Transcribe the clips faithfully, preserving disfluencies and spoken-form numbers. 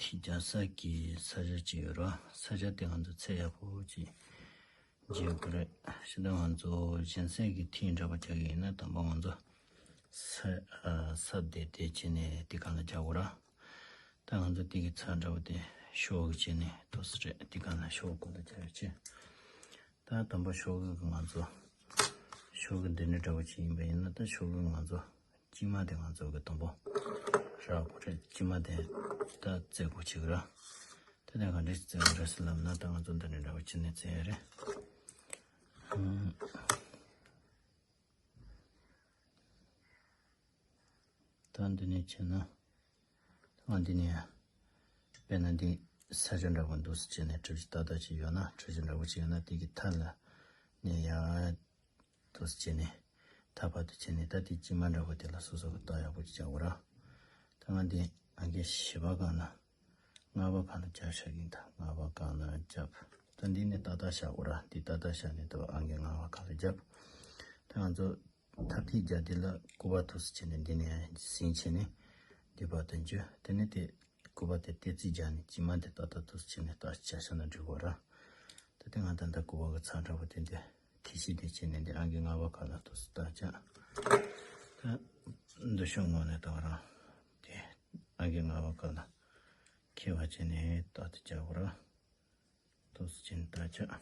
ཐིག་རྒྱག་ས་གི་ས་ཆ་ཅིག་ཡོད་ར། ས་ཆ་དེ་ང་ཚོ་ཚད་ཡག་པོ་ཅིག་འཇལ་དགོས་རེད། ཕྱི་ད་ང་ཚོ་གཞན་སའི་གི་ཐིག་འདྲ་པོ་རྒྱག་གི་ཡིན་ན། དང་པོ་ང་ཚོ་ས་ས་དེ་དེ་བྱས་ནས་དེ་གང་ལ་རྒྱག་དགོས་ར། ད་ང་ཚོ་དེ་གི་ཚ་འདྲ་པོ་དེ་ཤོག་གི་བྱས་ནས་ཏོག་ཙམ་རེད། དེ་གང་ལ་ཤོག་གོ་ལ་རྒྱག་ཡོད་ཅེ། ད་དང་པོ་ཤོག་གུ་ང་ཚོ་ཤོག་གུ་འདི་འདྲ་འདྲ་པོ་ཅིག་ཡིན་པ་ཡིན་ན། ད་ཤོག་གུ་ང་ཚོ་དཀྱིལ་མ་དེ་ང་ཚོ་གི་དང་པོ་རག་དགོས་རེད། དཀྱིལ་མ་དེ་ད་བཙལ་དགོས་ཅིག་ར། ད་དེ་ག་འདྲ་བཙལ་དགོས་རེད་ཟེར་ལབ་ན། ད་ང་ཚོ་འདི་འདྲ་འདྲ་པོ་ཅིག་ནས་བཙལ་ཡ་རེད། ཨང་། ད་འདི་ནས་བྱས་ན། ང་འདི་ནས་དཔེར་ན་འདི་ས་ཆ་འདྲ་པོ་འདུག་སེ་བྱས་ནས་གྲུ་བཞི་ཏག་ཏག་ཅིག་ཡོད་ན། གྲུ་བཞི་འདྲ་པོ་ཅིག་ཡོད་ན། དེ་གི་མཐའ་ལ་ནས་ཡར་འདུག་སེ་བྱས་ནས་མཐའ་བར་དུ་བྱས་ནས། ད་དེ་དཀྱིལ་མ་འདྲ་པོ་དེ་ལ་སོ་སོ་གི་ཏག་ཡག་པོ་ཅིག་རྒྱག་དགོས་ར། ད་ང་འདི་ཨང་ཀི་བཞི་པ་སྒང་ལ་ལྔ་པ་སྒང་ལ་རྒྱག་བཞག་གི་ཡིན། ད་ལྔ་པ་སྒང་ལ་རྒྱབ། ད་འདི་ནས་ཏག་ཏག་བཞག་དགོས་ར། འདི་ཏག་ཏག་བཞག་ནས་ད་ཨང་ཀི་ལྔ་པ་སྒང་ལ་རྒྱབ། ད་ང་ཚོ་ཐབ་ཐིག་རྒྱག་དེ་ལ་སྐུད་པ་འདུག་སེ་བྱས་ནས་འདི་ནས་ཟིན་བྱས་ནས་འདི་བར་དུ་འཇུ། དེ་ནས་དེ་སྐུད་པ་དེ་ཏོག་ཙམ་རྒྱག་ནས་དཀྱིལ་མ་དེ་ཏག་ཏག་འདུག་སེ་བྱས་ནས་ཏག་ཅིག་བཞག་ན་འགྲིག་གོ་ར། ད་དེ་ང་ད་ལྟ་སྐུད་པ་གི་ཚ་འདྲ་པོ་དེ་འདི་ཐིག་ཤིག་དེ་བྱས་ནས་འདི་ཨང་ཀི་ལྔ་པ་སྒང་ལ་འདུག་སེ་ཏག་ཅིག། ད་འདི་ཤོག་ངོས་ནས་ད་ག་རང་དེ་ཨང་ཀི་ལྔ་པ་སྒང་ལ་འཁེལ་བ་བྱས་ནས་ཏག་ཏག་རྒྱག་གོ་ར། འདུག་སེ་བྱས་ནས་ཏག་ཅིག།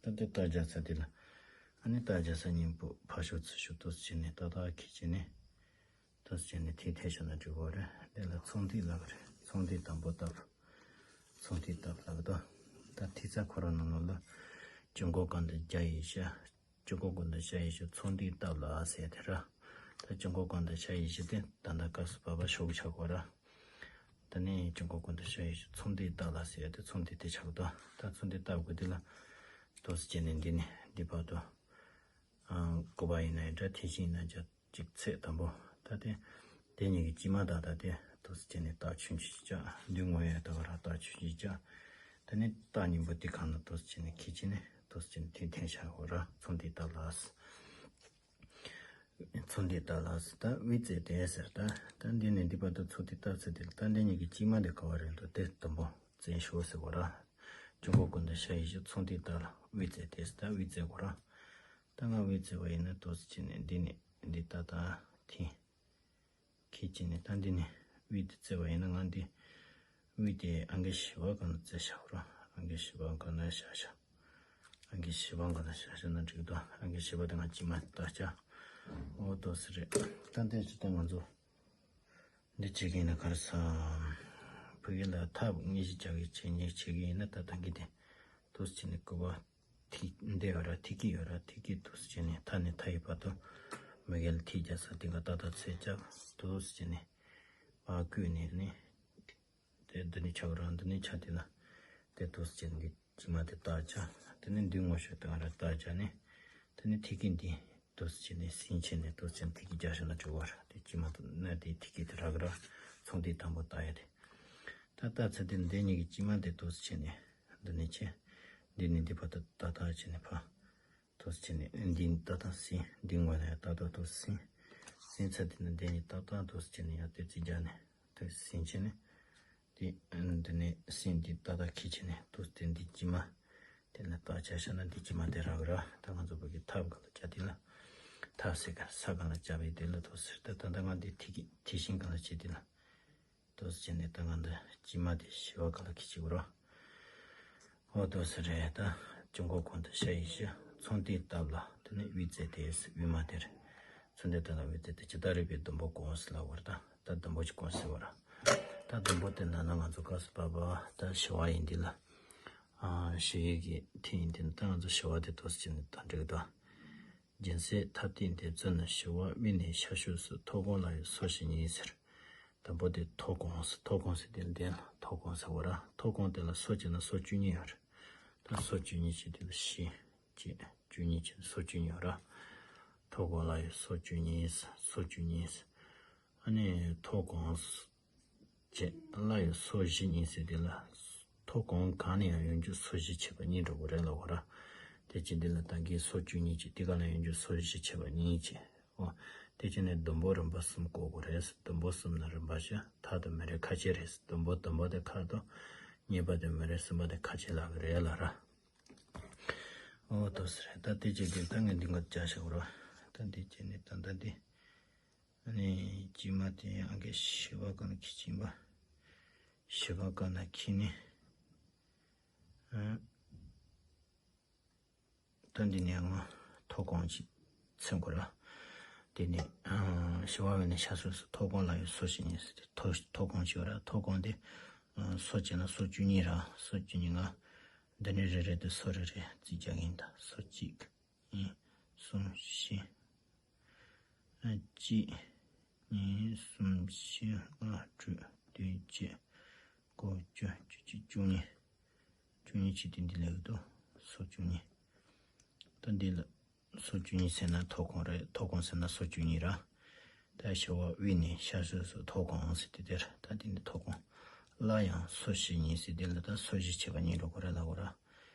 ད་དེ་ཏག་རྒྱག་ས་དེ་ལ། ཨ་ནི་ཏག་རྒྱག་ས་གཉིས་པོ་ཕར་ཕྱོགས་ཚུར་ཕྱོགས་འདུག་སེ་བྱས་ནས་ཏག་ཏག་འཁྱེར་བྱས་ནས། འདུག་སེ་བྱས་ནས་ཐིག་འཐེན་བཞག་ན་འགྲིག་གོ་རེད། དེ་ལ་ཚོང་ཐིག་ལབ་ཀྱི་རེད། ཚོང་ཐིག་དང་པོ་བཏབ། ཚོང་ཐིག་བཏབ་ལབ་ཀྱི་འདུག། ད་ཐིག་རྩ་ཁོ་རང་ནང་ལོགས་ལ་ཅུང་ཀོ་གང་དུ་རྒྱ་ཡིག་བཞག། ཅུང་ཀོ་གང་དུ་རྒྱ་ཡིག་བཞག། ཚོང་ཐིག་བཏབ་ལ་ཟེར་དེ་ར། ད་ཅུང་ཀོ་གང་དུ་རྒྱ་ཡིག་བཞག་དེ་ད་ལྟ་སྐབས་སུ་བབ་པ་ཤོག་གུ་ཆགས་གོ་ར། ད་ནི་ཅུང་ཀོ་གང་དུ་རྒྱ་ཡིག་བཞག། ཚོང་ཐིག་བཏབ་ལ་ཟེར་དེ་ཚོང་ཐིག་དེ་ཆགས་འདུག། ད་ཚོང་ཐིག་བཏབ་དགོས་དེ་ལ་འདུག་སེ་བྱས་ནས་འདི་ནས་འདི་བར་དུ། ཨང་། སྐུད་པ་ཡིན་ན་ཡང་འདྲ། ཐིག་ཤིང་ཡིན་ན་འདྲ། གཅིག་ཚད་དང་པོ། ད་དེ་དེ་གཉིས་ཀྱི་དཀྱིལ་མ་དག་ད་དེ་འདུག་སེ་བྱས་ནས་རྟགས་ཆུང་ཆུང་ཞིག་བཅག། མདུན་ངོས་ཡང་ད་ག་རང་རྟགས་ཆུང་ཆུང་ཞིག་བཅག། ད་ནི་རྟགས་གཉིས་པོ་དེ་གང་ན་འདུག་སེ་བྱས་ནས་འཁྱེར་བྱས་ནས་འདུག་སེ་བྱས་ནས་ཐིག་འཐེན་བཞག་གོ་ར། ཚོང་ཐིག་བཏབ་ལ་ཟེར། ཚོང་ཐིག་བཏབ་ལ་ཟེར། ད་དབུས་རྩེ་དེ་ཟེར། ད་ད་འདི་ནས་འདི་བར་དུ་ཚོང་ཐིག་བཏབ་ཚེ་དེ་ལ་ད་འདི་གཉིས་ཀྱི་དཀྱིལ་མ་དེ་ག་བ་རེད་འདུག། དེ་དང་པོ་བཙལ་ཤོག་ཟེར་གོ་ར། ཅུང་ཀོ་གང་དུ་རྒྱ་ཡིག་བཞག། ཚོང་ཐིག་བཏབ་ལ་དབུས་རྩེ་དེ་ཟེར། ད་དབུས་རྩེ་གོ་ར། ད་ང་དབུས་རྩེ་བ་ཡིན་ན་འདུག་སེ་བྱས་ནས་འདི་ནས་འདི་ཏག་ཏག་འཐེན། འཁྱེར་བྱས་ནས་ད་འདི་ནས་དབུས་དེ་བཙལ་བ་ཡིན་ན། ང་འདི་དབུས་དེ་ཨང་ཀི་བཞི་པ་སྒང་ལ་བཙལ་བཞག་གོ་ར། ཨང་ཀི་བཞི་པ་སྒང་ལ་བཞག་བཞག། ཨང་ཀི་བཞི་པ་སྒང་ལ་བཞག་བཞག་ན་འགྲིག་འདུག། ཨང་ཀི་བཞི་པ་དེ་ང་དཀྱིལ་མ་ཏག་ཅིག། འོ་འདུག་སེ་རེད། ད་འདི་ཅི་ད་ང་ཚོ་འདི་བྱེད་ཀྱི་ཡིན་ན་ག་རེ་ཟ། ཕ་གི་ལ་ཐབ་དངོས་གཞི་རྒྱག་གི་བྱེད་ཉེས་བྱེད་ཀྱི་ཡིན་ན། ད་ད་གི་དེ་འདུག་སེ་བྱས་ནས་སྐུད་པ་ཐིག་འདི་ཡོད་ར། ཐིག་གི་ཡོད་ར། ཐིག་གི་འདུག་སེ་བྱས་ནས་མཐའ་ནས་མཐའ་ཡི་བར་དུ་མ་གི་ལ་ཐིག་རྒྱག་ས་དེ་ག་ཏག་ཏག་ཚད་རྒྱབ། འདུག་སེ་བྱས་ནས་ཕར་བརྐོས་ནས་ནི། དེ་འདི་ནས་ཆགས་རང་འདི་ནས་ཆགས། དེ་ལ་དེ་འདུག་སེ་བྱས་ནས་དཀྱིལ་མ་དེ་ཏག་ཅིག། དེ་ནས་མདུན་ངོས་ཕྱོགས་དེ་ག་རང་ཏག་ཅིག་ནས། དེ་ནས་ཐིག་གི་འདི་འདུག་སེ་བྱས་ནས་ཟིན་བྱས་ནས་འདུག་སེ་བྱས་ནས་ཐིག་གི་རྒྱག་བཞག་ན་འགྲིག་གོ་ར། དེ་དཀྱིལ་མ་དེ་ན་དེ་ཐིག་གི་དེ་རག་གི་ར། ཚོང་ཐིག་དང་པོ་བཏབ་ཡ་དེ། ད་བཏབ་ཚེ་དེ་འདི་གཉིས་ཀྱི་དཀྱིལ་མ་དེ་འདུག་སེ་བྱས་ནས་འདི་ནས་ཆེ། འདི་ནས་འདི་བར་དུ་ཏག་ཏག་བྱས་ནས་ཕར་འདུག་སེ་བྱས་ནས་འདི་ཏག་ཏག་ཟིན། འདི་ངོས་ནས་ཏག་ཏག་འདུག་སེ་ཟིན། ཟིན་ཚེ་དེ་ནས་འདི་གཉིས་ཏག་ཏག་འདུག་སེ་བྱས་ནས་ཡང་ཏོག་ཙམ་རྒྱག་ནས་འདུག་སེ་ཟིན་བྱས་ནས། དེ་འདི་ནས་ཟིན། འདི་ཏག་ཏག་འཁྱེར་བྱས་ནས་འདུག་སེ་འདི་དཀྱིལ་མ་དེ་ལ་ཏག་ཅིག་བཞག་ན་འདི་དཀྱིལ་མ་དེ་རག་གི་ར། ད་ང་ཚོ་བོད་ཀྱི་ཐབ་སྒང་ལ་རྒྱག་དེ་ལ། ཐབ་ཟེར་ག་ས་སྒང་ལ་རྒྱབ་པའི་དེ་ལ་འདུག་སེ་ཟེར། ད་ད་ལྟ་ང་འདི་ཐིག་གི་ཐིག་ཤིང་སྒང་ལ་བྱས་དེ་ལ། འདུག་སེ་བྱས་ནས་ད་ང་འདི་དཀྱིལ་མ་དེ་བཞི་པ་སྒང་ལ་འཁྱེར་བྱེད་དགོས་ར། འོ་འདུག་སེ་རེད། ད་ཅུང་ཀོ་གང་དུ་རྒྱ་ཡིག་བཞག། ཚོང་ཐིག་བཏབ་ལ་དེ་ནས་དབུས་རྩེ་དེ་ཟེར། དབུས་མ་དེ་རེད། ཚོང་ཐིག་བཏབ་ལ་དབུས་རྩེ་དེ་ཇི་ལྟར་རིགས་པའི་ཟླུམ་པོ་གང་ཟེར་ལབ་པ་རེད། ད་ད་ཟླུམ་པོ་ཅིག་གང་ཟེར་བ་ར། ད་ཟླུམ་པོ་དེ་ནང་ན་ང་ཚོ་སྐབས་སུ་བབ་པ་ད་བཞི་པ་ཡིན་དེ་ལ། ཨ་བཞི་པའི་གི་ཐིག་ཡིན་དེ་ལ། ད་ང་ཚོ་བཞི་པ་དེ་འདུག་སེ་བྱས་ནས་ད་འགྲིག་གི་འདུག། སྦྱིན་སྲེག་ཐབ་ཐིག་འདི་བཙུན་ན་ཞི་བ་དབུས་ནས་ཤར་ཕྱོགས་སུ། མཐོ་གོང་ལ་ཡང་སོར་བཞི་གཉིས་ཟེར། དང་པོ་དེ་མཐོ་གོང་ཟེར། མཐོ་གོང་ཟེར་དེ་འདི་ལ་མཐོ་གོང་ཟེར་བ་ར། མཐོ་གོང་དེ་ལ་སོར་བྱས་ན་སོར་བཅུ་གཉིས་ཡོད་རེད། ད་སོར་བཅུ་གཉིས་བྱས་དེ་ལ་བཞི་བྱས་བཅུ་གཉིས་བྱས་སོར་བཅུ་གཉིས་ཡོད་ར། མཐོ་གོང་ལ་ཡང་སོར་བཅུ་གཉིས་ཟེར། སོར་བཅུ་གཉིས་ཟེར། ཨ་ནི་མཐོ་གོང་བྱས་ལ་ཡང་སོར་བཞི་གཉིས་ཟེར་དེ་ལ། མཐོ་གོང་གང་ནས་ཡང་ཡོང་རྒྱུ་སོར་བཞི་བྱས་པ་གཉིས་འགྲོ་གི་རེད་ལབ་པ་ར། དེ་བྱས་འདི་ལ་ད་གིན་སོར་བཅུ་གཉིས་བྱས། དེ་ག་ལ་ཡོང་རྒྱུ་སོར་བཞི་བྱས་པ་གཉིས་བྱས། འོ། དེ་བྱས་ནས་ཟླུམ་པོ་རིམ་པ་གསུམ་བཀོད་དགོས་རེད། ཟླུམ་པོ་གསུམ་ནི་རིམ་པ་བཞི། མཐའ་དང་མི་རེག་ཁ་ཕྱེ་རེད། ཟླུམ་པོ་དང་པོ་དེ་ཁ་དང་། གཉིས་པ་དེ་མི་རེག་གསུམ་པ་དེ་ཁ་ཕྱེ་ལབ་ཀྱི་རེད་ལབ་ར། འོ་དེ་ཟེར། ད་དེ་བྱས་དེ་ད་ངས་འདི་ངོ་བཅའ་བཞག་རོགས། ད་འདི་བྱས་ནས་ད་ད་འདི། ཨ་ནི་དཀྱིལ་མ་དེ་ཡང་གི་བཞི་པ་གང་ཁྱི་ཆིན་པ། བཞི་པ་གང་ན་ཁྱི་ནི། ཨ། ད་འདི་ནས་ང་མཐོ་གོང་ཅིག་མཚོན་དགོས་ར། དེ་ནས་ཨ་བཞི་པ་བས་ནས་ཤ་སོ་སོ་མཐོ་གོང་ལ་ཡོད་སོ་བཞི་ཉིས་ཟེར་ཏེ་མཐོ་མཐོ་གོང་ཅིག་ཡོད་ར། མཐོ་གོང་དེ་ཨ་སོ་བྱས་ན་སོ་བཅུ་གཉིས་ར། སོ་བཅུ་གཉིས་ང་འདི་ནས་རེ་རེ་དེ་སོ་རེ་རེ་རྩིས་རྒྱག་གིན། ད་སོ་གཅིག་གཉིས་གསུམ་བཞི། ཨ་གཅིག་གཉིས་གསུམ་བཞི་ལྔ་དྲུག་བདུན་བརྒྱད་དགུ་བཅུ་བཅུ་གཅིག་བཅུ་གཉིས། བཅུ་གཉིས་བྱས་ཏེ་འདི་ལ་ཡོད་དོ། སོ་བཅུ་གཉིས། ད་འདི་ལ་སོ་བཅུ་གཉིས་ཟེར་ན་མཐོ་གོང་རེད། མཐོ་གོང་ཟེར་ན་སོ་བཅུ་གཉིས་ར། ད་བཞི་པ་དབུས་ནས་ཤ་སོ་སོ་མཐོ་གོང་ཟེར་ཏེ་དེར། ད་འདི་ནི་མཐོ་གོང་། སླར་ཡང་སོ་བཞི་ཉིས་ཟེར་དེ་ལ་ད་སོ་བཞི་བྱས་པ་ཉིས་འགྲོ་དགོས་ར་ལབ་དགོས་ར།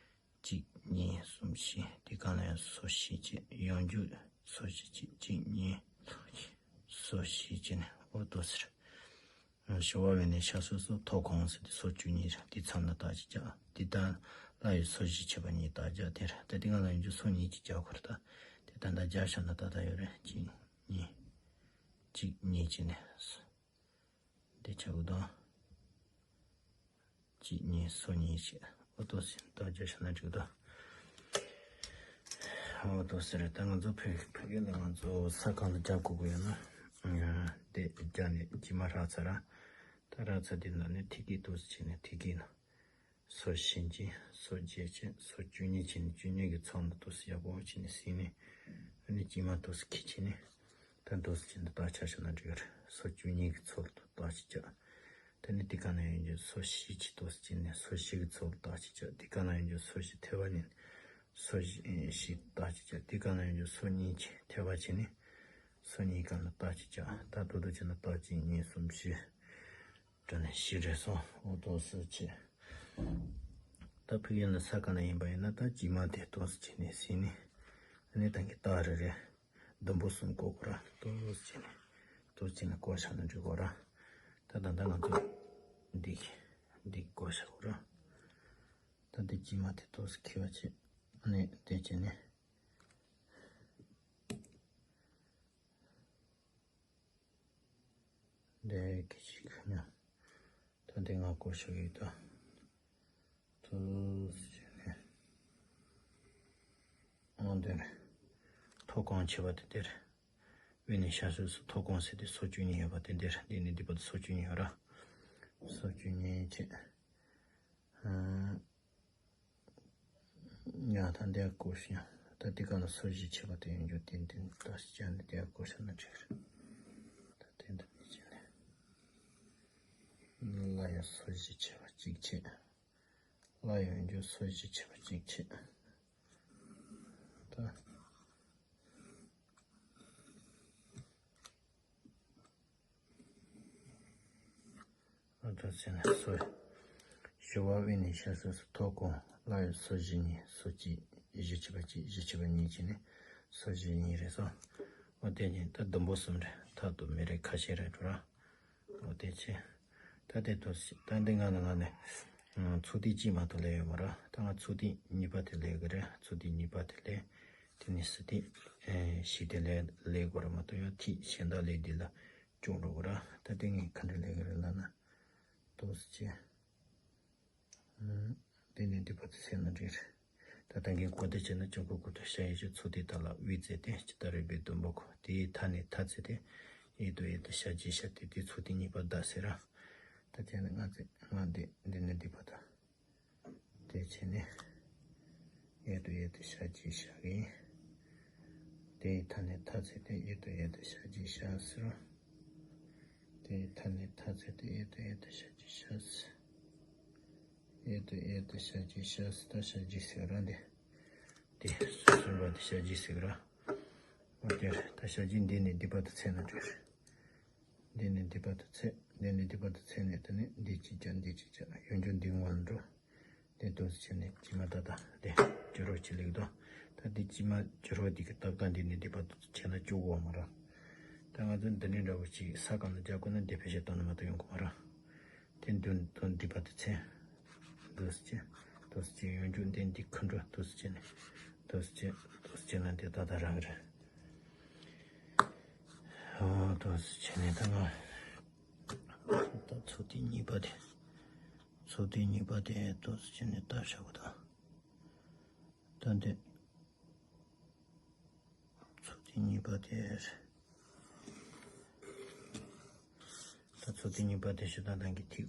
གཅིག་གཉིས་གསུམ་བཞི། དེ་གང་ལ་ཡང་སོ་བཞི་བྱས། ཡང་རྒྱུ་སོ་བཞི་བྱས། གཅིག་གཉིས་སོ་བཞི་བྱས་ནས་འོ་དོ་ཟེར། བཞི་པ་བས་ནས་ཤ་སོ་སོ་མཐོ་གོང་ཟེར་ཏེ་སོ་བཅུ་གཉིས་རེད། དེ་མཚམས་ན་རྟགས་ཅིག་བརྒྱབ། དེ་ལྟར་སླར་ཡང་སོ་བཞི་བྱས་པ་ཉིས་རྟགས་བརྒྱབ་དེ་རེད། ད་དེ་གང་ལ་ཡང་རྒྱུ་སོ་གཉིས་ཀྱིས་བརྒྱབ་དགོས་རེད། ད་དེ་ད་ལྟ་བརྒྱབ་བཞག་ན་ཏག་ཏག་ཡོད་རེད། གཅིག་གཉིས། གཅིག་གཉིས་བྱས་ནས། འདི་ཆགས་དང་། གཅིག་གཉིས་སོ་གཉིས་བྱས། འོ་དོ་ཟེར་ད་བརྒྱབ་བཞག་ན་འགྲིག་ད། འོ་དོ་ཟེར་ད་ང་ཚོ་ཕ་ཕ་གི་ལ་ང་ཚོ་ས་གང་ལ་རྒྱབ་དགོས་ཀྱི་ཡོད་ན། དེ་རྒྱབ་ནས་དཀྱིལ་མ་རག་ཚར་ར། ད་རག་ཚར་དེ་ནང་ནས་ཐིག་གི་དོ་ཟེར་བྱས་ནས་ཐིག་གི་ནང་། སོ་བཞི་བྱས། སོ་བརྒྱད་བྱས། སོ་བཅུ་གཉིས་བྱས་ནས་བཅུ་གཉིས་ཀྱི་ཚོགས་ནང་དུ་ཡག་པོ་བྱས་ནས་ཟིན་ནས། ཨ་ནི་དཀྱིལ་མ་དུ་ཁྱི་བྱས་ནས། ད་དུ་བྱས་ནས་རྟགས་ཆ་བཞག་ན་འགྲིག་གི་རེད། སོ་བཅུ་གཉིས་ཀྱི་ཚོགས་ལ་རྟགས་ཅིག་བརྒྱབ། ད་ནི་དེ་ག་ན་ཡོད་རྒྱུ་སོ་བཞི་བྱས་དུ་བྱས་ནས་སོ་བཞི་གི་ཚོགས་ལ་རྟགས་ཅིག་བརྒྱབ། དེ་ག་ན་ཡོད་རྒྱུ་སོ་བཞི་ཐེ་བ་ཉིས་ནས་སོ་བཞི་བཞི་རྟགས་ཅིག་བརྒྱབ། དེ་ག་ན་ཡོད་རྒྱུ་སོ་གཉིས་བྱས་ཐེ་བ་བྱས་ནས་སོ་གཉིས་ག་ལ་རྟགས་ཅིག་བརྒྱབ། ད་དུ་དུ་བྱས་ན་རྟགས་གཅིག་གཉིས་གསུམ་བཞི། དྲ་ནས་ཤི་རེ་སོང་། འོ་དོ་སི་ཆེ། ད་ཕི་གི་ན་ས་ག་ན་ཡིན་པ་ཡིན་ན་ད་དཀྱིལ་མ་དེ་དོ་སི་ཆེ་ནས་ཟིན་ནས། ཨ་ནི་ད་གི་རྟགས་རེ་རེ་ཟླུམ་པོ་གསུམ་བཀོད་དགོས་ར། དོ་སི་ཆེ་ནས་དོ་སི་ཆེ་ནས་བཀོད་བཞག་ན་འགྲིག་གོ་ར། ད་ད་ད་ང་ཚོ་འདི་འདི་བཀོད་བཞག་གོ་ར། ད་འདི་དཀྱིལ་མ་དེ་དོ་སི་ཁེ་བ་ཆེ། ཨ་ནི་དེ་ཆེ་ནས། འདི་གི་ཅིག་ཁ་ཉ། ད་འདི་ང་བཀོད་ཤག་ཡོད་ད། དུ་ཟེར་ནས། འོ་འདི་ནས། མཐོ་གོང་ཆེ་བ་དེ་འདིར། དབུས་ནས་ཤར་ཕྱོགས་སུ་མཐོ་གོང་ཟེར་ཏེ་སོ་བཅུ་གཉིས་ཡོད་པ་དེ་འདིར། འདི་ནས་འདི་བར་དུ་སོ་བཅུ་གཉིས་ཡོད་ར། སོ་བཅུ་གཉིས་བྱས། ཨ། ཡང་ད་འདི་བཀོད་ཤིང་། ད་འདི་ག་ལ་སོ་བཞི་ཆེ་བ་དེ་ཡོང་རྒྱུ་ཏན་ཏན་ད་ཅི་ནས་འདི་བཀོད་ཤིང་ན་འགྲིག་རེད། ད་དེ་འདི་ནས་བྱས་ནས། ལ་ཡང་སོ་བཞི་ཆེ་བ་གཅིག་བྱས། ལ་ཡང་རྒྱུ་སོ་བཞི་ཆེ་བ་གཅིག་བྱས། ད། ཨ་ད་ཟེར་ན་སོ། བཞི་པ་དབུས་ནས་ཤར་ཕྱོགས་སུ་མཐོ་གོང་ལ་ཡང་སོ་བཞི་གཉིས། སོ་གཅིག་བཞི་བྱས་པ་གཅིག་བཞི་བྱས་པ་གཉིས་བྱས་ནས་སོ་བཞི་གཉིས་རེད་སོ། འོ་དེ་ནས་ད་ཟླུམ་པོ་གསུམ་རེད། མཐའ་དང་མི་རེག་ཁ་ཕྱེ་རེད་འགྲོ་ར། འོ་དེ་ཆེ། ད་དེ་དོ་ད་འདི་ང་ནས་ང་ནས། ཚུར་དེ་གཅིག་མ་གཏོགས་ལས་ཡོད་མ་ར། ད་ང་ཚུར་དེ་གཉིས་པ་དེ་ལས་གི་རེད། ཚུར་དེ་གཉིས་པ་དེ་ལས། དེ་ནས་སི་ཏི། ཨེ་ཤི་དེ་ལས་ལས་གོ་ར་མ་གཏོགས་ཡང་ཐིག་གཞན་དག་ལས་འདི་ལ་ཅུང་འགྲོ་གོ་ར། ད་དེ་ངས་ག་འདྲ་ལས་གི་རེད་ལབ་ན། དོ་སི་ཅེ། ཨུམ། དེ་ནས་འདི་བར་དུ་ཚེ་ན་འགྲིག་རེད། ད་ད་གིན་གོ་བདེ་བྱས་ན་ཅུང་གོ་གོ་ཐུ་ཤ་ཡི་ཆུ་ཚུར་དེ་ད་ལ་དབུས་ཚེ་དེ་ཅི་ལྟར་རིག་པའི་ཟླུམ་པོ་གོ་དེའི་མཐའ་ནས་མཐའ་ཚེ་དེ། ཡེ་དོ་ཡེ་དོ་ཤ་ཅི་ཤ་དེ་དེ་ཚུར་དེ་གཉིས་པ་ད་ཟེར་ར། ད་དེ་ནས་ང་ཚེ་ང་འདི་འདི་ནས་འདི་བར་དུ། དེ་བྱས་ནས། ཡེ་དོ་ཡེ་དོ་ཤ་ཅི་ཤ་གི། དེའི་མཐའ་ནས་མཐའ་ཚེ་དེ་ཡེ་དོ་ཡེ་དོ་ཤ་ཅི་ཤ་ཟེར་རོ། དེའི་མཐའ་ནས་མཐའ་ཚེ་དེ་ཡེ་དོ་ཡེ་དོ་ཤ་ཅི་ཤ་ཟེར། ཡེ་དོ་ཡེ་དོ་ཤ་ཅི་ཤ་ཟེར་ད་ཤ་ཅི་ཟེར་ར་འདི། དེ་གསུམ་པ་དེ་ཤ་ཅི་ཟེར་ར། འོ་དེ་རེད། ད་ཤ་ཅི་འདི་ནས་འདི་བར་དུ་ཚེ་ན་འགྲིག་རེད། འདི་ནས་འདི་བར་དུ་ཚེ། འདི་ནས་འདི་བར་དུ་ཚེ་ནས་ད་ནི་འདི་གཅིག་བྱ་འདི་གཅིག་བྱ་ཡོན་ཆོ་འདི་ངོ་ལ་འགྲོ། དེ་དུས་སུ་བྱས་ནས་དཀྱིལ་མ་ད་ད་དེ་བྱུ་རུ་ཅི་ལེགས་དོ། ད་དེ་དཀྱིལ་མ་བྱུ་རུ་འདི་གི་ཏག་ཏག་འདི་ནས་འདི་བར་དུ་བྱས་ན་བཅུ་དགོས་མ་ར། ད་ང་ཚོ་འདི་འདྲའི་འདྲ་བོ་ཅིག་ས་གང་ལ་རྒྱག་དགོས་ན་འདི་ཕལ་ཆེར་བཏང་ན་མ་གཏོགས་ཡོང་གི་མ་རེད། དེ་འདུག་དོན་འདི་པ་དེ་ཚེ། འདུག་སེ་བྱས། འདུག་སེ་བྱས་ཡོང་རྒྱུ་འདི་འདི་ཁུ་འགྲོ་འདུག་སེ་བྱས་ནས། འདུག་སེ་བྱས། འདུག་སེ་བྱས་ན་འདི་ཏག་ཏག་རག་གི་རེད། ཨོ་འདུག་སེ་བྱས་ནས་ད་ང་། ད་ཚོགས་དེ་གཉིས་པ་དེ། ཚོགས་དེ་གཉིས་པ་དེ་འདུག་སེ་བྱས་ནས་ད་བཞག་གི་ད། ད་འདི། ཚོགས་དེ་གཉིས་པ་དེ། ད་ཚོགས་དེ་གཉིས་པ་དེ་ཞུ་དང་དང་གི་ཐིག་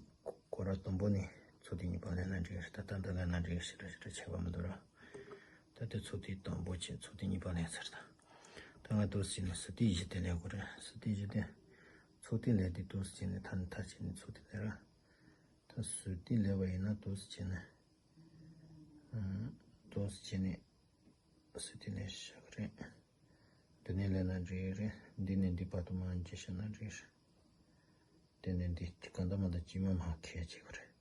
སྐོར་ར་དང་པོ་ནི་ཚོགས་དེ་གཉིས་པ་ལེན་ན་འགྲིག་རེད། ད་ད་ད་ལེན་ན་འགྲིག་རེད། ཞེ་དྲག་ཞེ་དྲག་ཆད་པ་མི་འདུག་ར། ད་དེ་ཚོགས་དེ་དང་པོ་བྱས། ཚོགས་དེ་གཉིས་པ་ལེན་ཚར་ད། ད་ང་འདུག་སེ་བྱས་ནས་ཟུར་ཐིག་བཞི་དེ་ལེན་དགོས་རེད། ཟུར་ཐིག་བཞི་དེ། ཚོགས་དེ་ལེན་དེ་འདུག་སེ་བྱས་ནས་ཐ་ན་ཐ་བྱས་ནས་ཚོགས་དེ་ལེན་ར། ད་ཟུར་ཐིག་ལེན་པ་ཡིན་ན་འདུག་སེ་བྱས་ནས། ཨ། འདུག་སེ་བྱས་ནས། ཟུར་ཐིག་ལེན་བཞག་རེད། འདི་ནས་ལེན་ན་འགྲིག་རེད། འདི་ནས་འདི་བར་དུ་མར་འཇུ་བཞག་ན་འགྲིག་རེད། འདི་ནས་འདི་གང་ལྟར་མ་གཏོགས་དཀྱིལ་མ་མར་འཁྱེར་བྱེད་དགོས་རེད།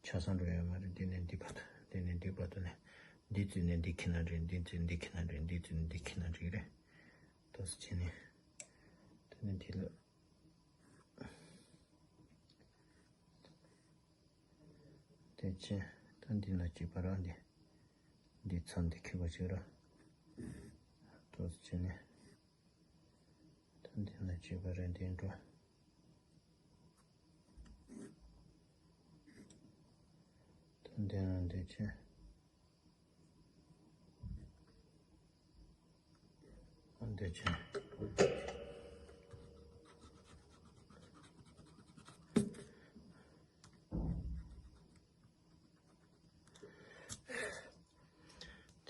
ཆ་ཚང་འགྲོ་ཡོད་མ་རེད། འདི་ནས་འདི་བར་དུ། འདི་ནས་འདི་བར་དུ་ནས། འདི་བཙུགས་ནས་འདི་འཁྱེར་ན་འགྲིག་འདི་བཙུགས་འདི་འཁྱེར་ན་འགྲིག་འདི་བཙུགས་ནས་འདི་འཁྱེར་ན་འགྲིག་རེད། འདུག་སེ་བྱས་ནས། འདི་ནས་འདི་ལ། དེ་ཕྱིན། ད་འདི་ལ་གཅིག་པ་ར་འདི། འདི་མཚམས་འདི་ཁེགས་པ་ཅིག་ར། འདུག་སེ་བྱས་ནས། ད་འདི་ལ་གཅིག་པ་ར་འདི་འགྲོ། ད་འདི་ལ་འདི་ཕྱིན། འདི་བྱས།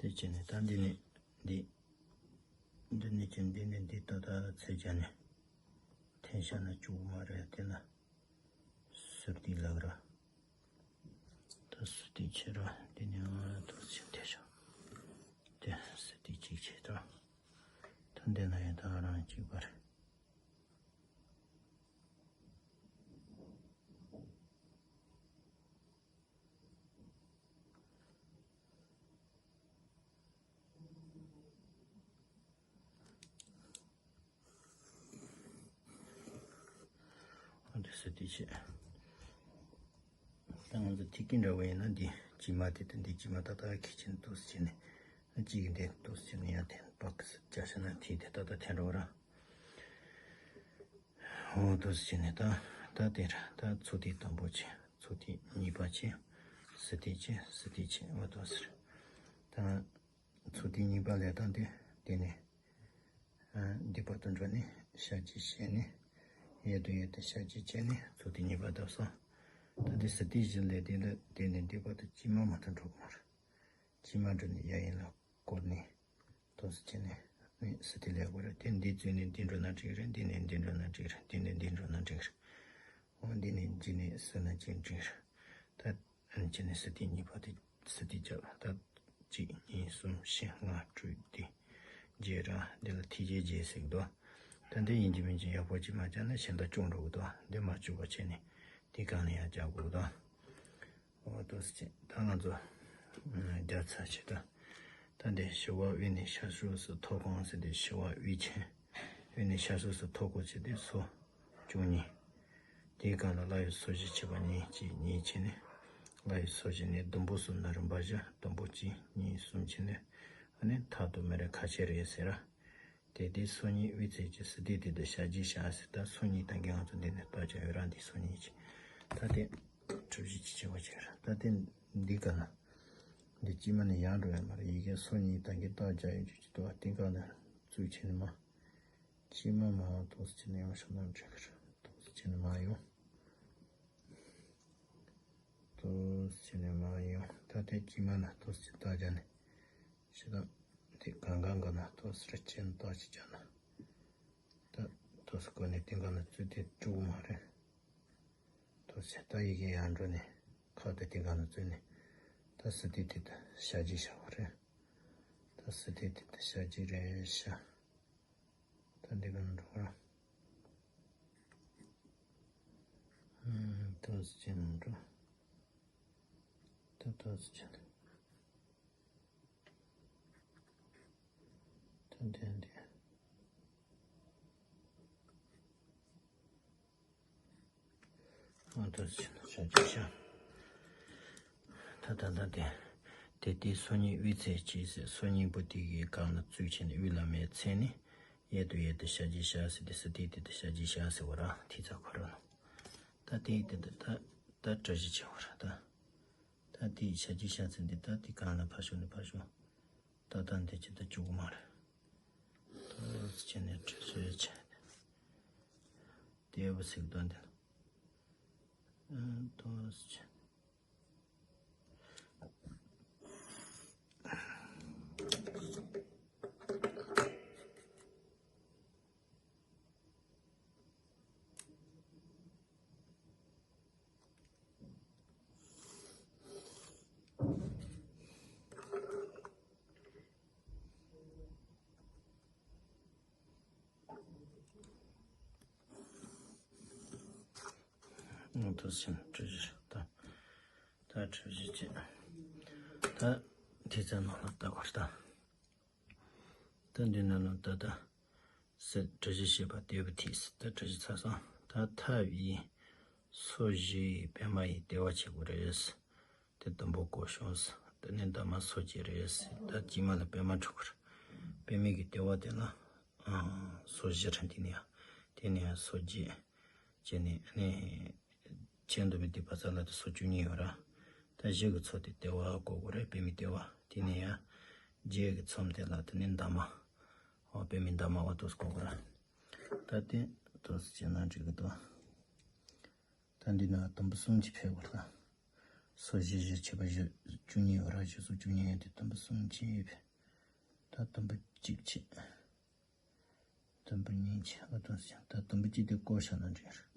དེ་བྱས་ནས་ད་འདི་ནས་འདི། འདི་ནས་ཀྱང་འདི་ནས་འདི་ཏག་ཏག་ཚད་བརྒྱབ་ནས་འཐེན་བཞག་ན་བཅུག་མ་རེད། དེ་ན། ཟུར་ཐིག་ལབ་ར། ད་ཟུར་ཐིག་བྱེད་ར། འདི་ནས་ང་འདུག་སེ་འཐེན་བཞག་དེ་ཟུར་ཐིག་གཅིག་བྱེད་ར། ད་འདི་ན་ཡང་ད་རང་གཅིག་པ་རེད། འདི་ཟུར་ཐིག་བྱས། ད་ང་ཚོ་ཐིག་གི་འདྲ་བོ་ཡིན་ན་འདི་དཀྱིལ་མ་དེ་དང་འདི་དཀྱིལ་མ་ཏག་ཏག་ཁེགས་ཀྱིན་འདུག་སེ་བྱས་ནས། གཅིག་འདི་འདུག་སེ་བྱས་ནས་ཡར་འཐེན། པག་ཟེར་བྱས་ན་ཐིག་དེ་ཏག་ཏག་འཐེན་འགྲོ་ར། འོ་འདུག་སེ་བྱས་ནས་ད། ད་དེར་ད་ཚོགས་ཐིག་དང་པོ་བྱས། ཚོགས་ཐིག་གཉིས་པ་བྱས། ཟུར་ཐིག་བྱས། ཟུར་ཐིག་བྱས། འོ་འདུག་སེ་རེད། ད་ཚོགས་ཐིག་གཉིས་པ་ལས་ད་འདི་དེ་ནས། ཨ། འདི་བར་དུ་འགྲོ་ནས་ཞབས་ཕྱི་བྱས་ནས། གཡས་དང་གཡོན་དུ་ཞབས་ཕྱི་བྱས་ནས་ཚོགས་ཐིག་གཉིས་པ་བཏབ་སོང་། ད་འདི་ཟུར་ཐིག་བཞི་ལས་དེ་ལ་དེ་ནས་འདི་བར་དུ་དཀྱིལ་མ་མ་གཏོགས་འགྲོ་གི་མ་རེད། དཀྱིལ་མ་འགྲོ་ནས་གཡས་གཡོན་ལ་བསྐོར་ནས། འདུག་སེ་བྱས་ནས་ནི་ཟུར་ཐིག་ལེན་དགོས་རེད། དེ་འདི་བཙུགས་ནས་འདི་འགྲོ་ན་འགྲིག་རེད། འདི་ནས་འདི་འགྲོ་ན་འགྲིག་རེད། འདི་ནས་འདི་འགྲོ་ན་འགྲིག་རེད། འོ་འདི་ནས་འདི་ནས་ཟུར་ན་ཅིག་འགྲིག་རེད། ད་ཨ་ནི་བྱས་ནས་ཟུར་ཐིག་གཉིས་པ་དེ་ཟུར་ཐིག་བརྒྱབ། ད་གཅིག་གཉིས་གསུམ་བཞི་ལྔ་དྲུག་བདུན་བརྒྱད་ར། འདི་ལ་ཐིག་བརྒྱད་བརྒྱད་ཟེར་གི་འདུག་ད་འདི་ཡིན་གཅིག་མིན་གཅིག་ཡག་པོ་ཅིག་མ་བརྒྱབ་ན་གཞན་དག་སྐྱོན་འགྲོ་གི་འདུག་འདི་མ་བཅུག་པ་བྱས་ནས་འདི་སྒང་ལ་ཡང་རྒྱག་དགོས་གི་འདུག་འོ་འདུག་སེ་བྱས། ད་ང་ཚོ་རྒྱག་ཚར་བྱས། ད་ད་འདི་ཞི་བ་དབུས་ནས་ཤར་ཕྱོགས་སུ་མཐོ་གང་ཟེར། དེ་ཞི་བ་དབུས་ཆེན། དབུས་ནས་ཤར་ཕྱོགས་སུ་མཐོ་གང་བྱས། དེ་སོ་བཅུ་གཉིས། དེའི་སྒང་ལ་ལྷ་ཡི་སོ་བཞི་བྱས་པ་གཉིས། གཅིག་གཉིས་བྱས་ནས། ལྷ་ཡི་སོ་བཞི་ནས་ཟླུམ་པོ་གསུམ་ན་རིམ་པ་བཞི། ཟླུམ་པོ་གཅིག་གཉིས་གསུམ་བྱས་ནས། ཨ་ནི་མཐའ་དུ་མེ་རི་ཁ་ཆེ་རེད་ཟེར་ར། དེ་དེ་སོ་གཉིས་དབུས་ཚད་ཀྱི་ཟུར་ཐིག་དེ་དུ་ཞབས་ཕྱི་བྱ་ཟེར། ད་སོ་གཉིས་ད་གིན་ང་ཚོ་འདི་ནས་བཏགས་བྱ་ཡོད་ར། འདི་སོ་གཉིས་ཀྱི་ད་དེ་གྲུ་བཞི་གཅིག་བྱས་པ་བྱས་ར། ད་དེ་འདི་ག་ན་འདི་དཀྱིལ་མ་ནས་ཡར་འགྲོ་ཡ་མ་རེད། ཡི་གེ་སོ་གཉིས་ད་གིན་བཏགས་བྱ་ཡོད་རྒྱུ་ཅིག་འདུག་བ། དེ་ག་ན་བཙུགས་བྱས་ནས་མར་དཀྱིལ་མ་མར་འདུག་སེ་བྱས་ནས་ཡོང་ཤོག་ན་འགྲིག་གི་རེད། འདུག་སེ་བྱས་ནས་མར་ཡོང་། འདུག་སེ་བྱས་ནས་མར་ཡོང་། ད་དེ་དཀྱིལ་མ་ན་འདུག་སེ་བཏགས་བྱ་ནས། ཞེ་དྲག་དེ་གང་གང་གང་ན་ཏོག་ཙམ་ཅན་ཏོག་ཅིག་བྱ་ན། ད་ཏོག་ཙམ་གོ་ནས་དེ་གང་ན་བཙུད་དེ་དཀྲུག་མ་རེད། ཏོག་ཙམ་ད་ཡི་གེ་ཡར་འགྲོ་ནས་ཁ་དེ་དེ་གང་ན་བཙུད་ནས། ད་ཟུར་ཐིག་དེ་ད་ཞབས་ཕྱི་བྱ་བ་རེད། ད་ཟུར་ཐིག་དེ་ད་ཞབས་ཕྱི་རེད་ཤག་ད་འདི་གང་འགྲོ་ར། ཏོག་ཙམ་ཅན་འགྲོ། ད་ཏོག་ཙམ་ཅན། ད་འདི་འདི། ཨང་དུ་ཕྱིན་ན་ཞབས་ཀྱིས་བཞག་ད་ད་ལྟ་དེ། དེ་དེའི་སོ་གཉིས་དབུས་ཚད་ཅེས་ཟེར། སོ་གཉིས་པོ་དེ་གི་སྒང་ལ་བཙུགས་བྱས་ནས། དབུས་ལ་མའི་མཚན་ནི། གཡས་དང་གཡས་དང་ཞབས་ཀྱིས་བཞག་ཟེར། དེ་སོ་དེ་དེ་དང་ཞབས་ཀྱིས་བཞག་ཟེར་བ་ར། དེ་ཚ་ཁོ་ར་ནོ། ད་དེ་དེ་ད་ད་ད་གྲུ་བཞི་བྱས་བ་ར་ད། ད་དེའི་ཞབས་ཀྱིས་བཞག་ཚུལ་འདི་ད་དེ་སྒང་ལ་ཕར་ཞོག་ནས་ཕར་ཞོག་ད་ལྟ་འདི་ཅི་ད་བཅུག་གི་མ་རེད། ཏོག་ཙམ་བྱས་ནས་གྲུ་བཞི་བྱས། དེ་བུ་ཟིག་དོན་དེ་ལ། ཨ། ཏོག་ཙམ་བྱས། ཨང་དུ་ཕྱིན་གྲུ་བཞི་ད། ད་གྲུ་བཞི་བྱས། ད་དེ་ཚོ་ནང་ལ་ལྟ་དགོས་ད། ད་འདི་ནང་ལ་ད་ད། ཟེར་གྲུ་བཞི་བྱས་པ་དེ་བུ་ཐིག་ཟེར། ད་གྲུ་བཞི་ཚར་སོང་། ད་ཐབ་ཡིས་སོ་བཞི་ཡི་པད་མ་ཡི་ལྟེ་བ་བྱེད་དགོས་རེད། དེ་དུམ་བུ་བགོ་ཤོག་ཟེར། དེ་ནས་འདབ་མ་སོ་བརྒྱད་རེད་ཟེར། ད་དཀྱིལ་མ་ལ་པད་མ་འཁྲུག་གི་རེད། པད་མའི་གི་ལྟེ་བ་དེ་ལ་ཨ་སོ་བཞི་རེད། དེ་ནས་ཡང་དེ་ནས་ཡང་སོ་བརྒྱད། བྱས་ནས་ནི། ཁྱེད་འདུག་པའི་དེ་བ་ཚ་ལ་དེ་སོ་བཅུ་གཉིས་ཡོད་ར། ད་བཞི་གི་ཚོ་དེ་ལྟེ་བ་བགོ་དགོས་རེད། པད་མའི་ལྟེ་བ། དེ་ནས་ཡང་བརྒྱད་ཀྱི་ཚོམས་དེ་ལ་དེ་ནས་འདབ་མ། འོ་པད་མའི་འདབ་མ་བ་དུས་བགོ་དགོས་ར། ད་དེ་དུས་བྱས་ན་འགྲིག་གི་འདུག་ད་འདི་ན་དུམ་བུ་གསུམ་གྱིས་ཕེབས་པ་རེད། སོ་བཞི་བཞི་བྱས་པ་བཞི་བཅུ་གཉིས་ཡོད་ར། བཞི་སོ་བཅུ་གཉིས་ཡོད་དེ་དུམ་བུ་གསུམ་གྱིས་ཕེབས། ད་དུམ་བུ་གཅིག་བྱས། དུམ་བུ་གཉིས་བྱས། ཨ་དུང་ཟེར། ད་དུམ་བུ་གཅིག་དེ་བཀོག་བཞག་ན་འགྲིག་རེད།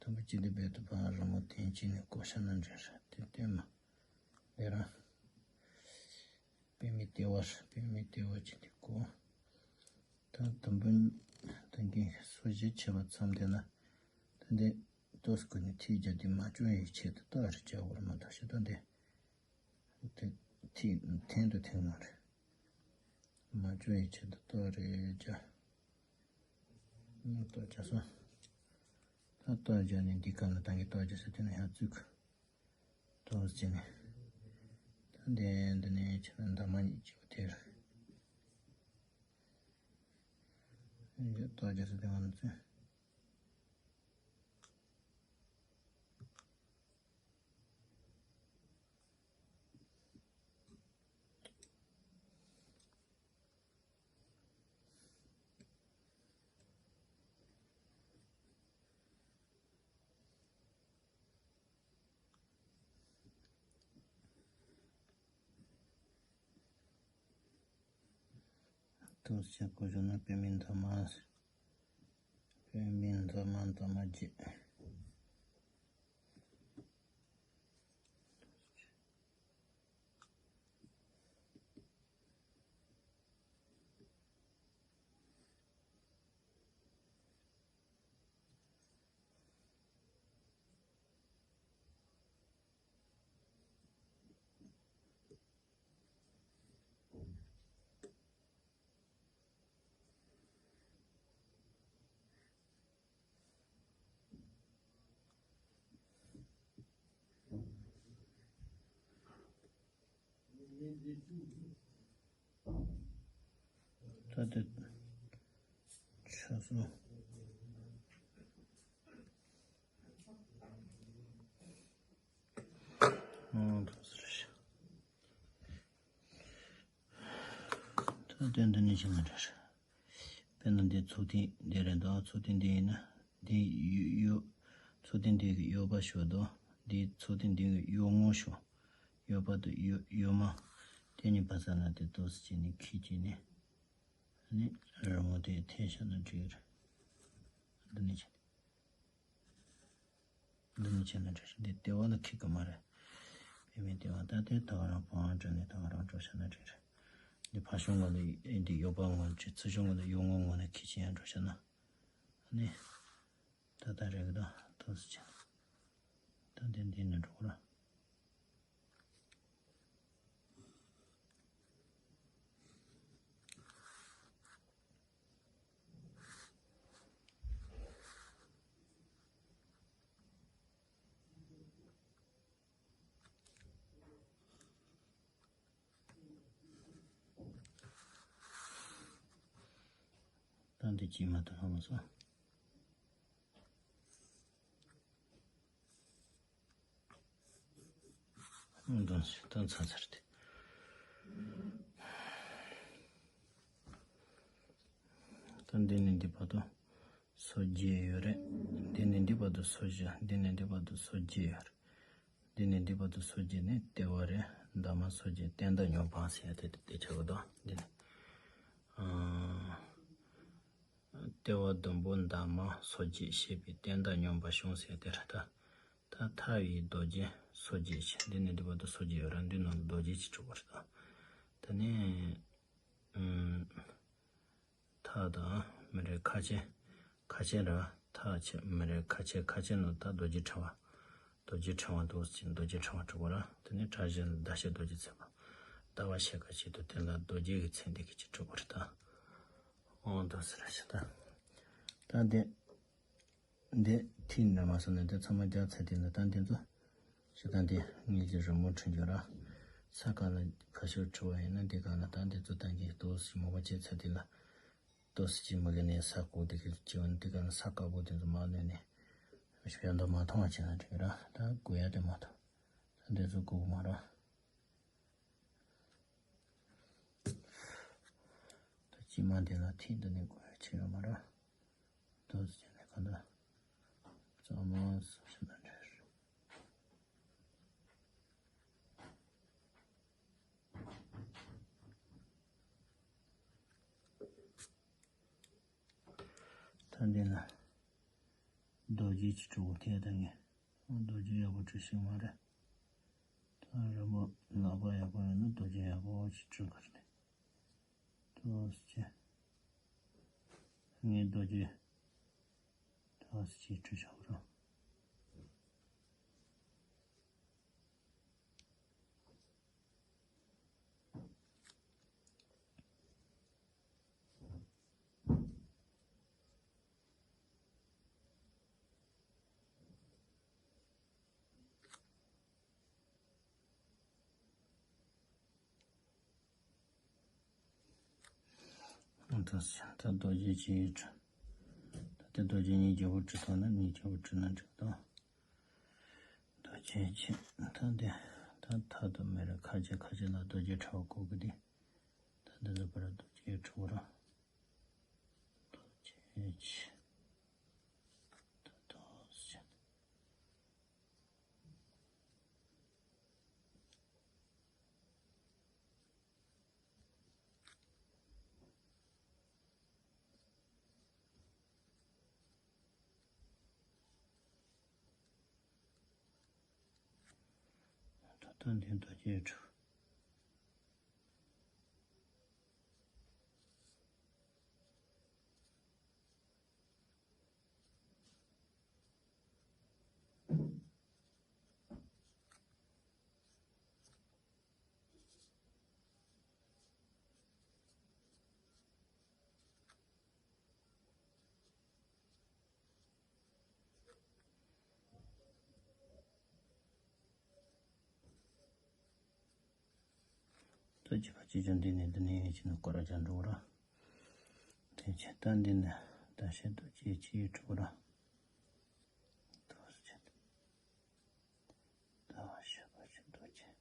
དུམ་བུ་གཅིག་དེ་རྦད་དེ་ཕར་རི་མོ་དེ་གཅིག་ནས་བཀོག་བཞག་ན་འགྲིག་རེད། དེ་ལྟད་མོ། དེ་རང་། པད་མའི་ལྟེ་བ་རེད། པད་མའི་ལྟེ་བ་གཅིག་དེ་བཀོག་ད་དུམ་བུ། ད་གིན་སོ་བཞི་བྱས་པ་མཚམས་དེ་ན། ད་འདི་ཏོག་ཙམ་ཀུན་ནས་ཐིག་རྒྱབ་དེ་མ་བྱུང་བའི་ཆེད་དུ་ཏག་རེ་བྱ་དགོས་རེད་མ་གཏོགས་ཤི་ད་འདི། དེ་ཐིག་འཐེན་དུ་འཐེན་མ་རེད། མ་བཅོས་ཡི་ཆེད་དུ་ཏོག་རེ་རྒྱག་ཏོག་རྒྱག་སོང་། ད་ཏོག་རྒྱག་ནས་འདི་སྒང་ལ་ད་གིན་ཏོག་རྒྱག་ས་དེ་ནས་ཡར་བཙུགས། ཏོག་བྱས་ནས། ད་འདི་འདི་ནས་ཆ་ལ་འདབ་མ་གཉིས་ཀྱི་དེར། ཏོག་རྒྱག་ས་དེ་ང་ལ་བཙུགས། ཏོག་ཙམ་བཀོག་བཞག་ན་པད་མའི་འདབ་མ། པད་མའི་འདབ་མ་འདབ་མ་བརྒྱད། ད་དེ་ཆ་སོང་། ཨང་། ད་ཟེར་ཤག་ད་དེ་འདི་ནས་བྱས་ན་འདྲ་ཤག་དཔེར་ན་འདི་ཚུགས་ཐིག་འདི་རེད་འདུག་ཚུགས་ཐིག་འདི་ཡིན་ན་འདི་གཡོ་གཡོ་ཚུགས་ཐིག་འདི་གི་གཡོ་པ་ཞོག་འདུག་འདི་ཚུགས་ཐིག་འདི་གི་གཡོ་ངོ་ཞོག་གཡོ་པ་དང་གཡོ་གཡོ་མ། དེ་གཉིས་བར་ས་ལ་དེ་ཏོག་ཙམ་བྱས་ནས་ཁྱེར་བྱས་ནས། ཨ་ནི་རི་མོ་དེ་འཐེན་བཞག་ན་འགྲིག་གི་རེད། འདི་ནས་བྱས། འདི་ནས་བྱས་ན་འགྲིག་རེད། འདི་ལྟེ་བ་ལ་ཁེག་གི་མ་རེད། པད་མའི་ལྟེ་བ་ད་དེ་ད་ག་རང་བང་འགྲོ་ནས་ད་ག་རང་འགྲོ་བྱས་ན་འགྲིག་རེད། འདི་ཕར་ཕྱོགས་ངོས་ལ་འདི་གཡོ་པ་ངོས་བྱས། ཚུར་ཕྱོགས་ངོས་ལ་གཡོ་ངོ་ངོས་ནས་ཁེག་བྱས་ཡང་འགྲོ་བྱས་ན། ཨ་ནི། ད་ལྟ་རེད་གི་ད་ཏོག་ཙམ་བྱས། ད་འདི་འདི་ནས་འགྲོ་གི་རེད། འདི་གཅིག་མ་གཏོགས་ལྷག་མ་སོང་། འདོན་ཞིག་ད་ཚར་ཚར་ཏེ། ད་འདི་ནས་འདི་བར་དུ་སོ་བརྒྱད་ཡོད་རེད། འདི་ནས་འདི་བར་དུ་སོ་བཞི། འདི་ནས་འདི་བར་དུ་སོ་བརྒྱད་ཡོད་རེད། འདི་ནས་འདི་བར་དུ་སོ་བརྒྱད་ནི་ལྟེ་བ་རེད། འདབ་མ་སོ་བརྒྱད་བརྟན་དང་སྙོམས་པ་ཟེར་ཡ་དེ་དེ་ཆགས་ཀྱི་འདུག་འདི་ནས། ཨ། ལྟེ་བ་ཟླུམ་པོ་འདབ་མ་སོ་བརྒྱད་ཞེས་པའི་བརྟན་དང་སྙོམས་པ་བྱུང་ཟེར་དེ་རེད་ད། ད་མཐའ་ཡི་རྡོ་རྗེ་སོ་བརྒྱད་ཅིག་འདི་ནས་འདི་བར་དུ་སོ་བརྒྱད་ཡོད་ར། འདི་ནང་རྡོ་རྗེ་གཅིག་གྲུབ་པ་རེད་ད། དེ་ནས་ཨུམ། མཐའ་དང་མི་རེ་ཁ་ཆེ། ཁ་ཆེ་ར་མཐའ་ཆེ་མི་རེ་ཁ་ཆེ། ཁ་ཆེ་ནང་ད་རྡོ་རྗེ་ཕྲེང་བ། རྡོ་རྗེ་ཕྲེང་བ་འདུག་ཅིང་རྡོ་རྗེ་ཕྲེང་བ་གྲུབ་པ་ར། དེ་ནས་བྲག་བཞི་ཟླ་ཕྱེད་རྡོ་རྗེ་ཚེ་དཔག་ལྟ་བ་ཤེལ་དཀར་ཆེད་དུ་བསྟན་ལ་རྡོ་རྗེ་གི་ཚེ་འདི་གི་ཅིག་གྲུབ་པ་རེད་ད། འོང་འདུག་ཟེར་ར་ཞེ་ད། ད་འདི། འདི་ཐིག་འདྲ་མ་སོང་ནས་འདི་ཚང་མ་རྒྱག་ཚར་དུས་ན་ད་འདི་ཚོ་ཞེ་ད་འདི་ངེད་ཀྱི་རི་མོ་འཁྲུད་རྒྱུ་ར། ས་ཁ་ལ་ཁ་ཤོར་འཁྲུ་བ་ཡིན་ན་འདི་ག་ལ་ད་འདི་ཚོ་ད་གིན་ཏོག་ཙམ་མོ་བ་བྱས་ཚར་དུས་ལ་ཏོག་ཙམ་ཅིག་མ་གི་ནས་ས་ཁུག་འདི་གི་ཅི་བ་འདི་ག་ལ་ས་དཀར་པོ་འདི་ཚོ་མ་ལོན་ནས་ཞེ་ད་མ་མཐོང་བ་བྱས་ན་འགྲིག་ར། ད་དགོས་ཡ་དེ་མ་ཐོབ། ད་འདི་ཚོ་དགོས་མ་ར། ད་ཅི་མ་འདི་ལ་ཐིག་འདི་ནས་དགོས་ཡ་ཆེ་ཡོད་མ་ར། ཏོག་ཙམ་ནས་ག་འདྲ་གཙང་མ་སོ་སོ་ན་འདྲ། ད་འདི་ལ་རྡོ་རྗེ་གི་གྲུ་གུ་ཐེ་ད་ངས། རྡོ་རྗེ་ཡག་པོ་བྲིས་ཤིག་མ་རེད། ད་རི་མོ་ལག་པ་ཡག་པོ་ཡོད་ན་རྡོ་རྗེ་ཡག་པོ་ཞིག་བྲིས་ག་རེད། ཏོག་ཙམ། ངས་རྡོ་རྗེ་ཏོག་ཙམ་བྲིས་ཆོག་རོགས། ད་ད་རྡོ་རྗེ་གཅིག་བྲིས། ད་ལྟ་རྡོ་རྗེ་གཉིས་རྒྱལ་པོ་བྲིས་ཐོག་ན་གཉིས་རྒྱལ་པོ་བྲིས་ན་འགྲིག་དང་། རྡོ་རྗེ་གཅིག་ད་འདི་ད་མཐའ་དང་མི་རེ་ཁ་ཆེ་ཁ་ཆེ་ལ་རྡོ་རྗེ་ཕྲེང་བ་བཀོད་གི་དེ། ད་འདི་ལ་པར་རྡོ་རྗེ་ཕྲེང་བ་ར། རྡོ་རྗེ་གཅིག་ད་རྡོ་རྗེ། ད་ལྟ་འདི་རྡོ་རྗེ་ཕྲེང་བ། ད་ཅི་ཁ་ཅི་ཅང་འདི་ནས་འདི་ནས་ཡིན་ཕྱིན་ན་སྐོར་ར་ཅང་འགྲོ་ར། དེ་ཕྱིན་ད་འདི་ནས་ད་ཤེད་དུ་ཅི་ཅི་འགྲོ་ར། ཏོག་ཙམ་ད་ཤེད་པ་ཅི་འདུག་ཅི།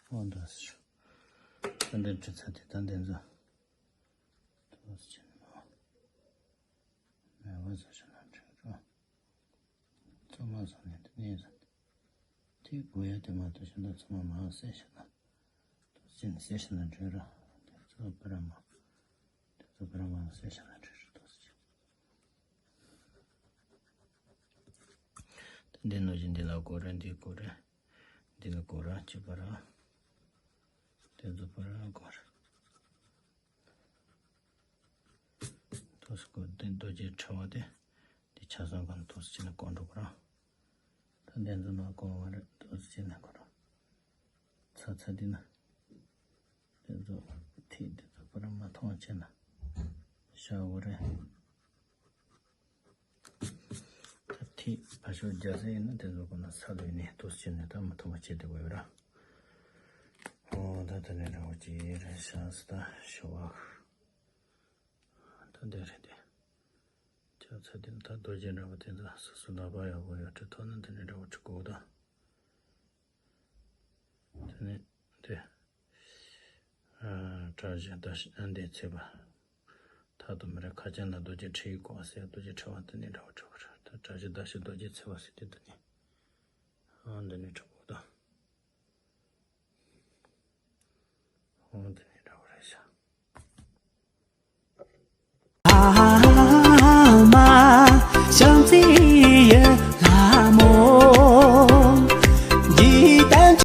འོ་འདུག་སེ། ད་འདི་འབྲི་ཚར་དེ་ད་འདི་ཚོ། ཏོག་ཙམ་ནོ། མེད་པ་བཟོ་ཤེས་ན་འགྲིག་རོ། ཚང་མ་བཟོ་ནས་འདི་ནས་བཟོ། དེ་དགོས་ཡ་དེ་མ་གཏོགས་ཤེས་ན་ཚང་མ་མ་བཟོ་ཤེས་ན། ཏོག་ཙམ་བཟོ་ཤེས་ན་འགྲིག་རོ། དེ་ཚོ་པར་མ། དེ་ཚོ་པར་མ་བཟོ་ཤེས་ན་འགྲིག་རོ་ཏོག་ཙམ། འདི་ནང་བཞིན་འདི་ལ་དགོས་རེད། འདི་དགོས་རེད། འདི་ལ་དགོས་ར་གཅིག་པ་ར། དེ་ཚོ་པར་ར་དགོས་རེད། ཏོག་ཙམ་དགོས་འདི་རྡོ་རྗེ་ཕྲེང་བ་དེ། འདི་ཆ་ཚང་གང་ཏོག་ཙམ་བྱས་ན་དགོས་འགྲོ་གི་ར། ད་འདི་ཚོ་ནང་དགོས་མ་རེད། ཏོག་ཙམ་བྱས་ན་དགོས་ར། ཚ་ཚ་འདི་ན། དེ་ཚོ་ཐིག་དེ་ཚོ་པར་མ་མཐོང་བྱས་ན་བཞག་དགོས་རེད། ད་ཐིག་པ་ ཤོག་རྒྱ་ཟེར་ཡིན་ན་དེ་ཚོ་ཀུན་ན་ས་ལུས་ནས་ཏོག་ཙམ་ནས་ད་མི་ཐུབ་པ་བྱེད་བསྡད་དགོས་ཡོད་ར། ཨོ་ད་དེ་ནས་ར་འོ་ཅི་རེད་ཤག་ཟེར་ད་ཤོག་ཨ། ད་འདི་རེད་དེ། ལྕགས་ཚ་དེ་ནི་ད་རྡོ་རྗེ་འདྲ་བོ་དེ་ཚོ་སོ་སོ་ལག་པ་ཡག་པོ་ཡོད་དེ་ཐོག་ན་དེ་ནས་འདྲ་བོ་ཁྲི་གོ་ད། དེ་ནས་དེ། ཨ། གྲྭ་བཞི་ཟླ་བཞི་ཨ་འདི་ཚེས་པ། ད་དུ་མི་རེ་ཁ་ཅན་ལ་རྡོ་རྗེ་ཁྲི་ཡིག་གོ་ཟེར་རྡོ་རྗེ་ཁྲི་བ་དེ་ནས་འདྲ་བོ་ཁྲི་བ་རེད་ད་གྲྭ་བཞི་ཟླ་བཞི་རྡོ་རྗེ་ཚེས་པ་ཟེར་དེ་དེ་ནས། ཨ་འདི་ནས་ཁྲི་གོ་ད། འོ་དེ་